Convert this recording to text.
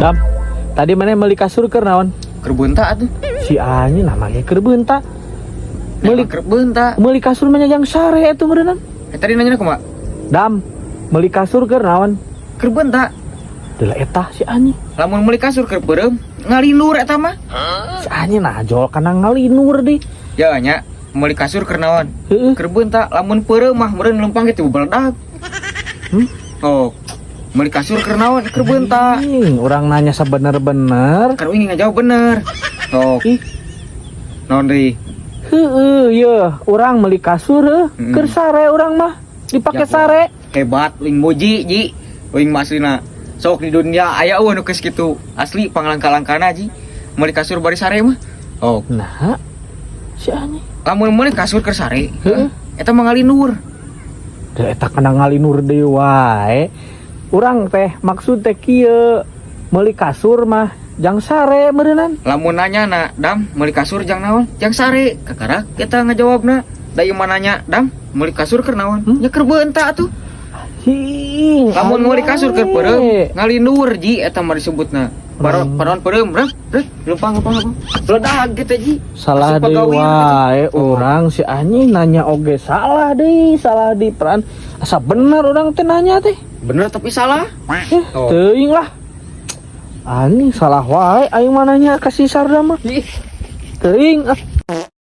Dam, tadi maneh meuli kasur keur naon? Keur beunta atuh. Si anjing namanya keur beunta. Meuli Meuli keur beunta. Meuli kasur mah jang sare atuh meureunnan. Eh, tadi nanya kumaha? Dam, meuli kasur keur naon? Keur beunta. Deula eta si anjing. Lamun meuli kasur keur peureum, ngalindur eta mah. Si anjing nah jol kana ngalinur di. Ya nya, meuli kasur keur naon? Heeh. Keur beunta, lamun peureum mah meureun leumpang gitu beledak. Oh. Meuli kasur keur naon? Keur beunta. Anjing, urang nanya sabener-bener. Kan uing ngajawab bener. Sok. Ih. Naon deui? Heeh, ye, urang meuli kasur heuh, keur sare urang mah. Dipake Jago. Sare. Hebat, uing muji, Ji. Uing mah aslina. Sok di dunia aya euweuh nu geus kitu. Asli panglangka-langkana, Ji. Meuli kasur bari sare mah. Oh, Nah, si anjing. Lamun meuli kasur keur sare, Heeh. eta mah ngalindur. Da eta kana ngalinur deui wae. Urang teh maksud teh kieu, meuli kasur mah jang sare meureunnan. Lamun nanya na, "Dam, meuli kasur jang naon?" Jang sare. Kakarak kita ngajawabna. Da ieu mah nanya, "Dam, meuli kasur keur naon?" Hmm? Nya keur beunta atuh. Hing, Lamun meuli kasur keur peureum, aya. Ngalindur, Ji, eta mah disebutna. Baron paron peureum, reh, reh, leumpang leumpang leumpang. Beledag gitu, Ji. Salah Asup deui pegawai wae gitu. Oh. Urang si anjing nanya oge salah deui, salah di peran. Asa bener urang teh nanya teh. Bener tapi salah. Eh, Oh. teuing lah. Anjing, salah wae aing mah nanya ka si Sarda mah. Ih. Teuing ah.